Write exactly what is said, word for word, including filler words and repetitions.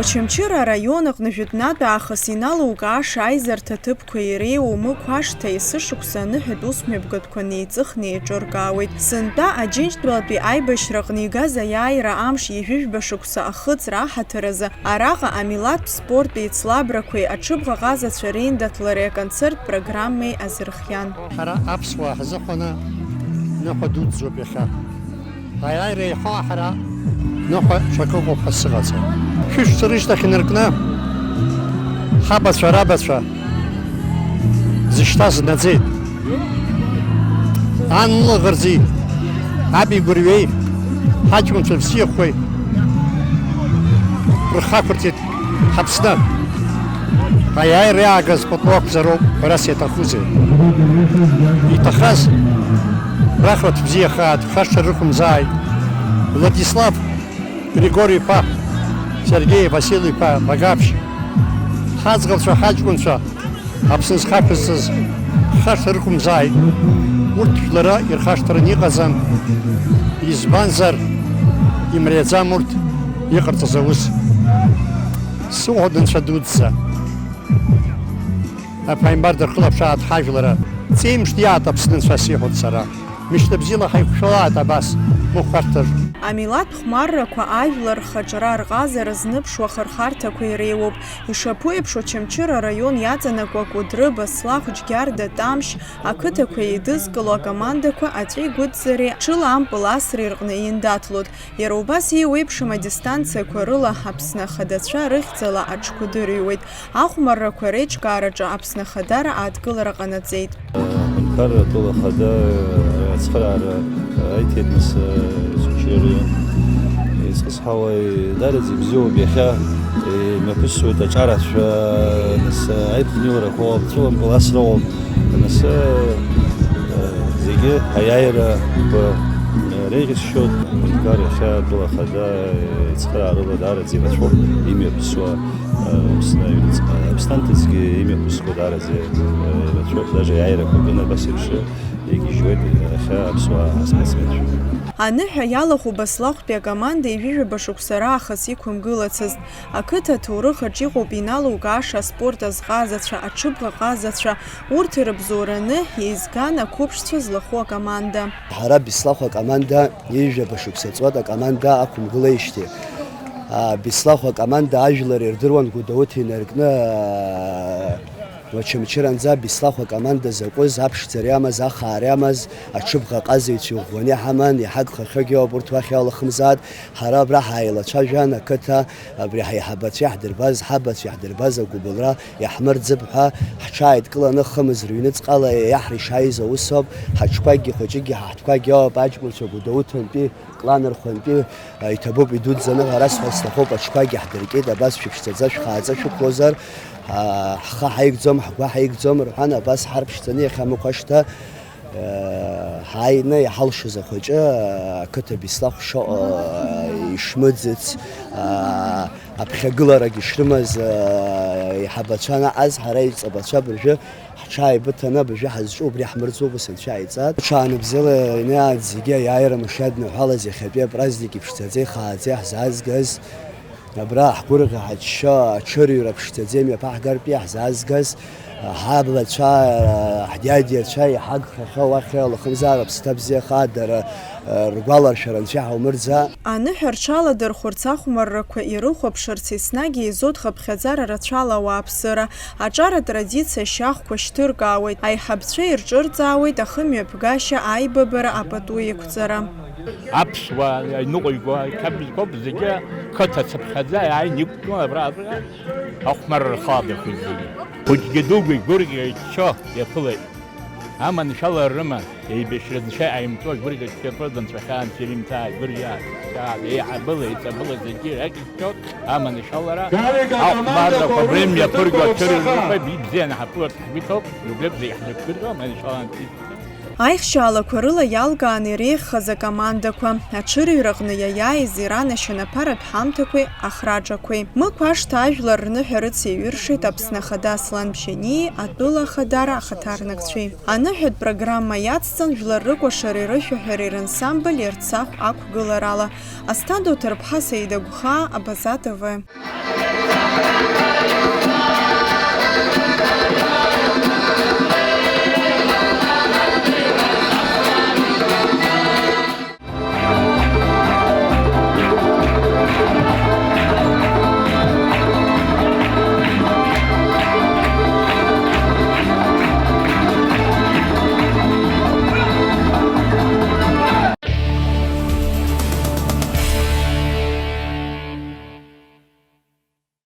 Очамчыра араион аҟны жәытәнатә аахыс иналукааша аизарҭа ҭыԥқәа иреиуоу Мықә ашҭа есышықәса аныҳәатә усмҩаԥгатәқәа неиҵыхны еиҿыркаауеит. Сынтәа Аџьынџьтәылатәи аибашьраҟны игаз аиааира амш ҩажәижәба шықәса ахыҵра аҳаҭыр азы араҟа амилаҭтә спорттә еицлабрақәеи аҽыбӷаҟазацәа реиндаҭлареи аконцерттә программеи азырхиан. Ҳара аԥсуаа ҳзыҳәаны ныҳәа дуӡӡоуп иахьа. Аиааира еиҳау ҳара ныҳәа ҽакы ыҟоуп ҳәа сыҟаӡам. Шәышықәса рышьҭахь инаркны ҳабацәа, рабацәа зышьҭаз наӡеит. Ан лылаӷырӡи, аб игәырҩеи, ҳаҷкәынцәа бзиахәқәеи рхы ақәырҵеит. Ҳаԥсны аиааира иаагаз пату ақәзароуп ҳәарас иаҭахузеи? Иҭахаз рахәаҭ бзиахааит, хашҭра рықәымзааит. Владислав Григори-иԥа, Сергеи Васил-иԥа Багаԥшь, ҳаӡӷабцәа, ҳаҷкәынцәа, Аԥсны зхашәызҵаз хашҭра рықәымзааит. Урҭ жәлара ирхашҭраны иҟаӡам, избанзар, имариаӡам урҭ иҟарҵаз аус. Сыуҳәоит, Анцәа дуӡӡа, аԥааимбар дырхылаԥшааит ҳажәлара. Ҵеимшт иаат Аԥсны Анцәа сиҳәоит сара. Мышьҭа бзиала ҳаиқәшәалааит абас, мыхәарҭар. Амилаҭ хәмаррақәа ажәлар рхаҿра рҟазара зныԥшуа ахырхарҭақәа иреиуоуп. Ишаԥу еиԥш, Очамчыра араион иаҵанакуа Кәыдры, Баслахә, Џьгьарда, Тамшь ақыҭақәа еидызкыло акомандақәа аҵәи гәыҵӡареи ҽыла ампыл асреи рҟны еиндаҭлоит. Иара убас еиуеиԥшым адистанциақәа рыла Аԥсны ахадацәа рыхьӡала аҽқәа дырыҩуеит. Ахәмаррақәа реиҿкаараҿы Аԥсны Ахадара адкылара ҟанаҵеит. Аҳәынҭқарра атәыла ахада ацхыраара аиҭеит, нас, Очамчыра араион. Изхысҳауа, даараӡа ибзиоуп иахьа, имҩаԥысуеит аҿарацәа, нас, аиԥхныҩларақәа ыҟоуп, ҵәылампыл асра ыҟоуп, нас, зегьы аиааирақәа реиӷьасшьоит. Аҳәынҭқар иахьа атәыла ахада ицхыраарыла даараӡа ирацәоуп имҩаԥысуа. Аԥсны аҩныҵҟа, Аԥсны анҭыҵгьы имҩаԥысқәа даараӡа ирацәоуп, даже аиааирақәа кны абас еиԥш игьежьуеит иахьа аԥсуаа аспортсменцәа. Аныҳәа иалахәу Баслахәтәи акоманда ҩажәижәаба шықәса раахыс иқәымгылацызт. Ақыҭа аҭоурых аҿы иҟоуп иналукааша аспорт азҟазацәа, аҽыбӷаҟазацәа, урҭ ирыбзоураны еизган ақәыԥшцәа злахәу акоманда. Ҳара Беслахә акоманда ҩажәижәаба шықәса ҵуеит акоманда ақәымгылеижьҭеи. А, Беслахә акоманда ажәлар ирдыруан Гәдоуҭа инаркны, а, Очамчыранӡа. Беслахә акоманда закәыз, аԥшӡара иамаз, ахаара иамаз, аҽыбӷаҟазаҩцәа иӷәӷәаны иҳаман, иҳагхахьоугьы ауп урҭ уахь иалахымзаат. Ҳара абра ҳааилацәажәан, ақыҭа, абри ҳаиҳабацәа иаҳдырбаз, ҳабацәа иаҳдырбаз агәыбылра иаҳмырӡып ҳәа, ҳҽааидкыланы хымз рыҩныҵҟала иаҳра ишааиз аус ауп. Ҳаҽқәакгьы хәыҷыкгьы ҳаҳҭқәагьы ауп, аҷкәынцәа Гәдоуҭантәи, Кланырхәантәи, а, иҭабуп, идуӡӡаны ҳәа расҳәар сҭахуп, аҽқәагьы ҳдыркит, абас шәыԥшӡаӡа шәхааӡа шәықәлозар, а, ҳхы ҳаигӡом, ҳгәы ҳаигӡом рҳәан, абас ҳарԥшӡаны иахьа Мықә ашҭа, а, ҳааины иҳалшоз ахәыҷы, а, ақыҭа Беслахә Шоҟа, а, ишмыӡыц, а, аԥхьагыларагь ишрымаз, а, иҳабацәа анаҟаз, ҳара иҵабацәа абыржәы ҳҽааибыҭаны абыржәы ҳазҿу убри ҳмырӡуп, ус анцәа иааиҵат. Ҽаанбзиала инаҩс зегьы аиааира мшы иадныҳәалаз иахьатәи апраздник иԥшӡаӡа ихааӡа иаҳзаазгаз, абра ҳгәырӷьа-ҳачча аҽырҩра ԥшӡаӡа имҩаԥаҳгартә иаҳзаазгаз, ҳаблацәа, ҳдиадиацәа иҳагхахьоу уахь лахымзаара ԥсҭа бзиа хаа дара ргәаларшәара анцәа иҳаумырӡа. Аныҳәа рҽаладырхәырц ахәмаррақәа ирыхәаԥшырц еснагь еизоит хыԥхьаӡара рацәала ауааԥсыра. Аҿар атрадициа ашьахәқәа шьҭыркаауеит, аиҳабцәа ирҿырҵаауеит ахымҩаԥгашьа, аибабара, апату еиқәҵара. Аԥсуаа иныҟәигоу ақьабзқәоуп зегьы, қыҭа цыԥхьаӡа иааины иқәтәоу абра, абра ахәмарра рхаладырхәит зегьы. Хәыҷгьы дугьы гәырӷьа иччо иаԥылеит. Аманшәалара рыма, еибашьра нцәа иҟаимҵо, гәырӷьа шьапы дынцәахьаанӡа ирымҭааит, гәырӷьа, еиҳабыла, еиҵбыла зегьы иахьччо аманшәалара, ахәмаррақәа, абри мҩаԥырго ацәырыргақәа ибзианы ҳаԥыларц ҳгәы иҭоуп, иубеит зегь ҳнықәгыло, аманшәалантәи. Аихшьаалақәа рыла иалкааны иреиӷьхаз акомандақәа, аҽырҩраҟны иаиааиз иранашьан аԥаратә ҳамҭақәеи ахраҿақәеи. Мықә ашҭа ажәлар рныҳәа рыцеиҩыршеит Аԥсны Ахада Аслан Бжьаниеи атәыла ахадара ахаҭарнакцәеи. Аныҳәатә программа иацҵан жәлар рыкәашареи рышәаҳәареи рансамбль Ерцахә ақәгыларала. Асҭанда Уҭарԥҳа, Саида Гәхаа, Абаза Т В.